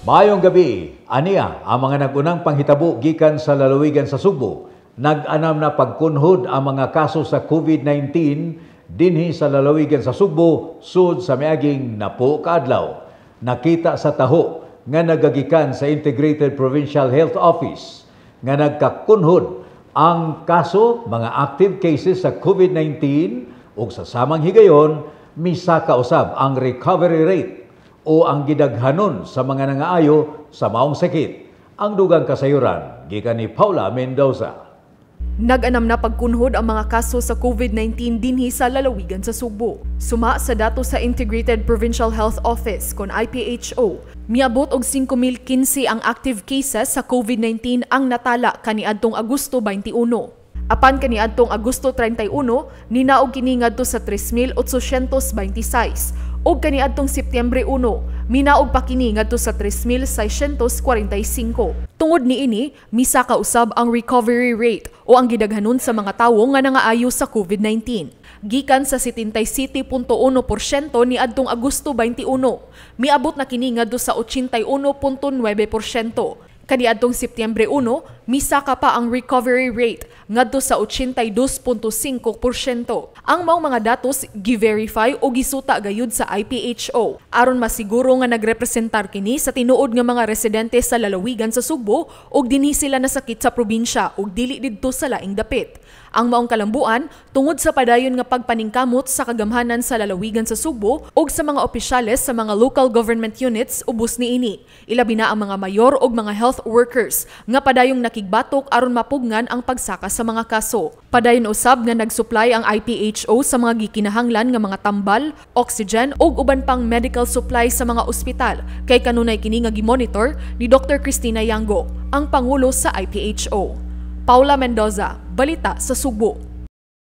Maayong gabi, ania ang mga nag-unang panghitabo gikan sa lalawigan sa Sugbo. Nag-anam na pagkunhod ang mga kaso sa COVID-19 dinhi sa lalawigan sa Sugbo sud sa miaging 10 kaadlaw. Nakita sa taho nga nagagikan sa Integrated Provincial Health Office nga nagkakunhod ang kaso, mga active cases sa COVID-19, ug sa samang higayon misaka usab ang recovery rate o ang gidaghanon sa mga nangaayo sa maong sakit. Ang dugang kasayuran gikan ni Paula Mendoza. Nag-anam na pagkunhod ang mga kaso sa COVID-19 dinhi sa lalawigan sa Sugbo. Suma sa dato sa Integrated Provincial Health Office kon IPHO, miabot og 5,015 ang active cases sa COVID-19 ang natala kaniadtong Agosto 21. Apan kaniadtong Agosto 31, ninaog kini ngadto sa 3,826 ug kaniadtong Setyembre 1, minaog pa kini ngadto sa 3,645. Tungod niini, misaka usab ang recovery rate o ang gidaghanon sa mga tawo nga nangaayo sa COVID-19. Gikan sa 77.1% niadtong Agosto 21, miabot na kini ngadto sa 81.9%. Kaniadtong Setyembre 1, misaka pa ang recovery rate ngadto sa 82.5%. Ang maong mga datos gi-verify o gisuta gayud sa IPHO aron masiguro nga nagrepresentar kini sa tinuod nga mga residente sa lalawigan sa Sugbo ug dinhi sila nasakit sa probinsya ug dili didto sa laing dapit. Ang maong kalambuan tungod sa padayon nga pagpaningkamot sa kagamhanan sa lalawigan sa Sugbo ug sa mga opisyales sa mga local government units ubos niini. Ilabi na ang mga mayor ug mga health workers nga padayong nakigbatok aron mapugnan ang pagsaka sa mga kaso. Padayon usab nga nagsupply ang IPHO sa mga gikinahanglan nga mga tambal, oxygen ug uban pang medical supply sa mga ospital kay kanunay kini nga gimonitor ni Dr. Cristina Yango, ang pangulo sa IPHO. Paula Mendoza, Balita sa Sugbo.